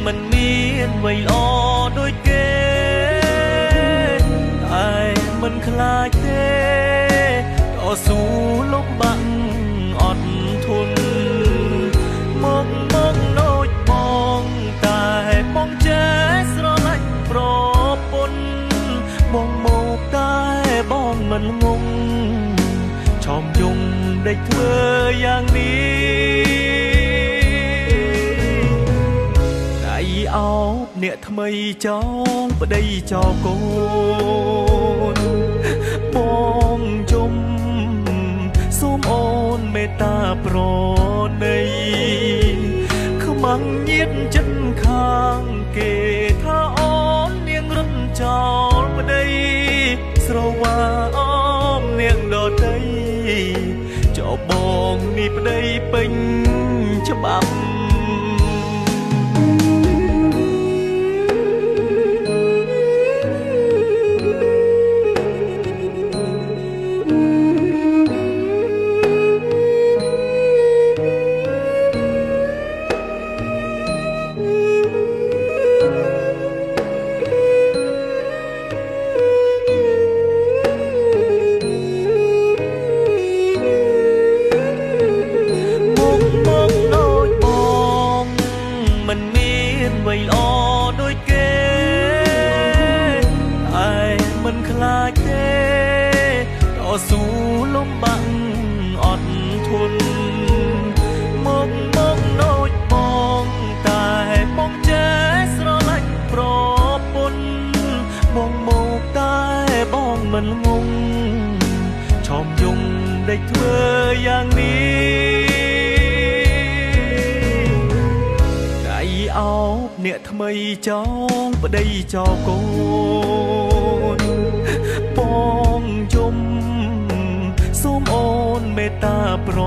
មិនមានអ្វីល្អដូចគេតែមិនខ្លាចទេតស៊ូលំបាក់អត់ធន់មកមកដូចបងតែបងចេះស្រឡាញ់ប្រពន្ធបងមកតែបងមិនងងឆោមយងដេកធ្វើយ៉ាងនេះដៃអោបអ្នកថ្មីចោលប្តីចោលកូនបងយំសូមអូនមេត្តាប្រណីខ្មាំងញាតចិត្តខាងគេថាអូននាងរត់ចោលប្តីស្រវាអមនាងដតីចោលបងនេះប្តីពេញច្បាប់មកដូចបងមិនមានអ្វីល្អដូចគេតែមិនខ្លាចទេតស៊ូលំបាក់អត់ធន់មកមកដូចបងតែបងចេះស្រឡាញ់ប្រពន្ធបងមកតែបងមិនងងឆោមយងដេកធ្វើយ៉ាងនេះដៃអោបអ្នកថ្មីចោលប្តីចោលកូនបងយំសូមអូនមេត្តាប្រ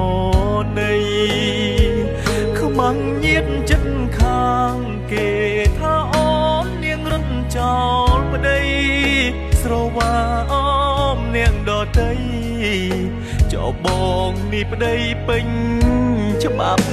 ណីខ្មាំងញាតចិត្តខាងគេថាអូននាងរត់ចោលប្តីស្រវាអមនាងដតីចោលបងនេះប្តីពេញច្បាប់